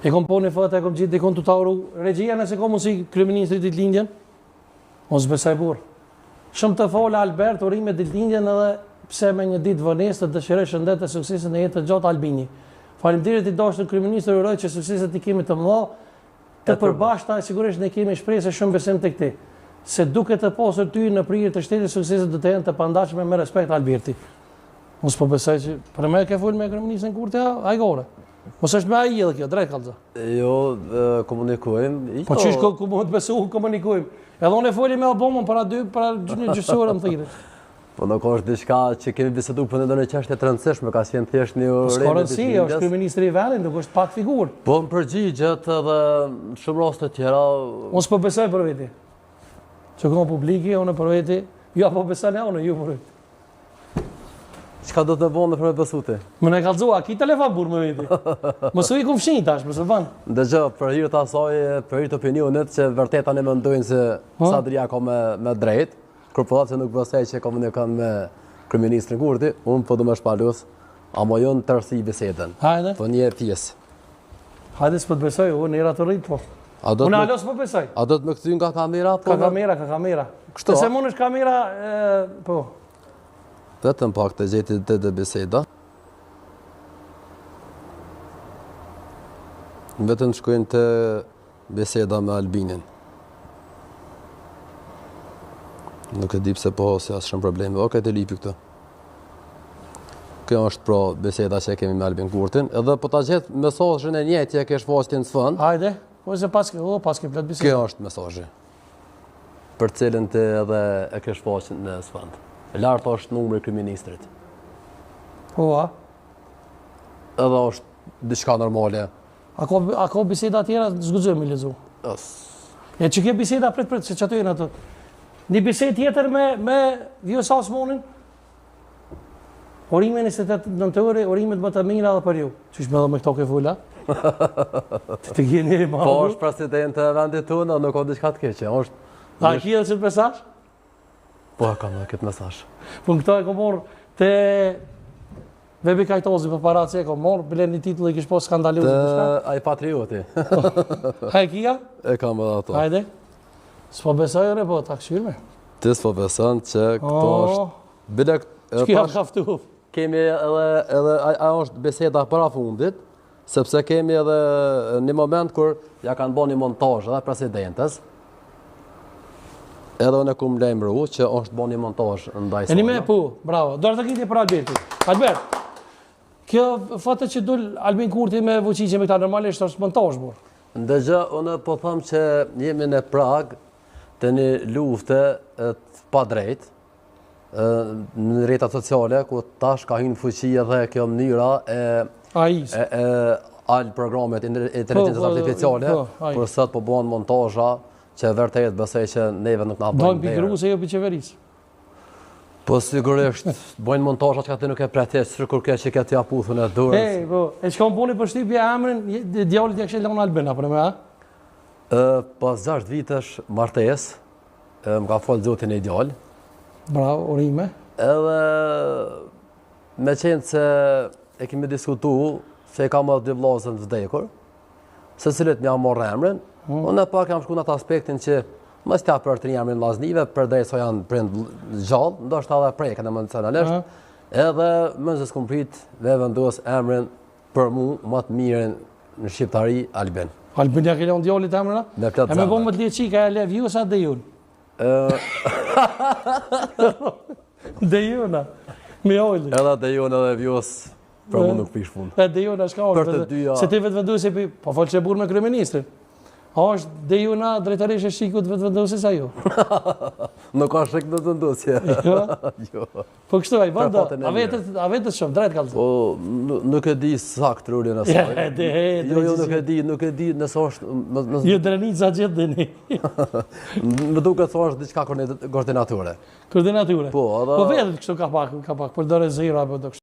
E kom po një foto, e kom gjetë dikun tu ta uru. Regjia nëse ka mundësi kryeministri ditëlindjen, unë s'besoj burrë. Shumë të fola Albert, urime ditëlindjen edhe pse me një ditë vonesë të dëshiroj shëndet e suksese në jetë të gjatë Albini. Faleminderit i dashur kryeministër, uroj që sukseset t'i kemi të mëdha, të përbashkëta e sigurisht ne kemi shpresë e shumë besim tek ti. Se duke të pasur ty në prirje të shtetit sukseset do të jenë të pandashme me respekt Alberti. Unë s'po besoj që për me ke fol me kryeministrin Kurti, a i gore. Mos është me AI edhe kjo, drejt kallzo. Jo, komunikojmë. Po qysh ku mund të besu, komunikojmë. Edhe unë e foli me Obamën para dy, para një gjysë ore më thirri. Po nuk është diçka që kemi bisedu për ndonjë çështje të rëndësishme, ka qenë thjesht një po s'ka rëndësi, është kryeministri i vendit, nuk është pak figurë. Po më përgjigjet edhe në shumë raste tjera. Unë s'po besoj për veti. Që ka publiki, unë për veti, jo po besoj unë, ju për veti. Çka do të bënë për me besu ti? Më ne kallzu, a ki telefon burrë me veti? Mos u i kum fshin tash, mos e bën. Dëgjo, për hir të asaj, për hir të opinionit që vërtet tani mendojnë se Sadria ka me me drejt, kur po thotë se nuk besoj që komunikon me kryeministrin Kurti, unë po du me shpalos, ama jo në tërësi bisedën. Hajde. Po një pjesë. Hajde, s'po të besoj, unë era të rritë, po. A do Unë alo s'po besoj. A do të më kthy nga kamera? Po ka kamera, ka kamera. Kështu? Nëse mund është kamera, po. Vetëm pak të gjeti të dhe biseda. Vetëm të shkojnë të biseda me Albinin. Nuk e di pse po si asë shumë probleme. Okej, të lipi këtu. Kjo është pra biseda që e kemi me Albin Kurtin. Edhe po ta gjet mesazhin e njëjtë që e ke shfaqur në sfond. Hajde, po se paske, o paske plot biseda. Kjo është mesazhi. Për cilën ti edhe e ke shfaqur në sfond. Lart është numri i kryeministrit. Po, a? Edhe është diçka normale. A ka, a ka biseda tjera, s'guxoj me lexu? As. E që kjo biseda prit prit, se që ato jenë ato. Një bisedë tjetër me, me Vjosa Osmanin, Urime 28 nëntori, urimet më të mira edhe për ju. Qysh me dhe me këto ke fol, a? Të të gjeni i madhë. Po, është presidente e vendit tonë, nuk ka diçka të keqe. Është... A ki edhe qët mesazh? Po, e kam edhe këtë mesazh. Po, në këto e kom marrë te Vebi Kajtozi për para që e kom marrë, bile një titull i kish po skandaloz. Te ai patrioti. Ha e kija? E kam edhe ato. Hajde. S'po besoj unë po, ta kqyrme. Ti s'po beson që këto oh. është Bile Çka ka ftu? Kemi edhe edhe ajo është biseda para fundit, sepse kemi edhe një moment kur ja kanë bërë një montazh edhe presidentes. Edhe unë e kum lajmëru që është bërë një montazh ndaj saj. E po, bravo. Duartrokitje për Albertin. Albert. Kjo foto që dul Albin Kurti me Vučićin me këta normalisht është montazh burr. Ndëgjo, unë po them që jemi në prag të një lufte të padrejtë, në rrjetat sociale, ku tash ka hynë fuqi edhe kjo mënyra e e, e al programet inteligjencës po, po, artificiale, po, kur sot po bëhen montazha që vërtet besoj që neve nuk na bëjnë. Bëjnë pi grusë e jo pi qeverisë. Po sigurisht, bëjnë montazha që ti nuk e pret hiç, kur ke që ke t'ia puthun e dorës. Ej, po, e çka më boni përshtypje emrin, djalit ja kishe lënë Albin apo më, a? Ë, pas 6 vitesh martesë, Më ka falë Zoti një djalë. Bravo, urime. Edhe me qenë se e kemi diskutu se e kam edhe dy vllazën të vdekur, secilit me ja marrë emrin, hmm. unë e pak jam shku në atë aspektin që mos t'ja përtri emrin vllaznive, përderisa janë prind gjallë, ndoshta edhe preken emocionalisht, hmm. edhe mezi s'kum prit me vendos emrin Për mu, ma të mirin në shqiptari, Albin. Albin ja ke lënë djalit emrin, a? Me plot zemër. E me bo më të lirë çika e le Vjosa Dejun. Dejuna. Me ojli. Edhe Dejun edhe Vjos, për mu nuk prish punë. E Dejuna shka është. Për të dyja. Se ti Vetëvendosje, po fol që burrë me kryeministrin. A është Dejuna drejtoreshë e SHIK-ut Vetëvendosjes a jo? Nuk ka SHIK Vetëvendosje. Jo? Jo. Po kështu ai vënd, a vetë a vetë shumë drejt kallzon. Po nuk e di sakt rolin e saj. E di, e di. Jo, jo, nuk e di, nuk e di nëse është Jo Drenica gjithë dini. Më duket se është diçka koordinatore. Koordinatore. Po, edhe Po vetë kështu ka pak, ka pak, përdore zero apo do kështu.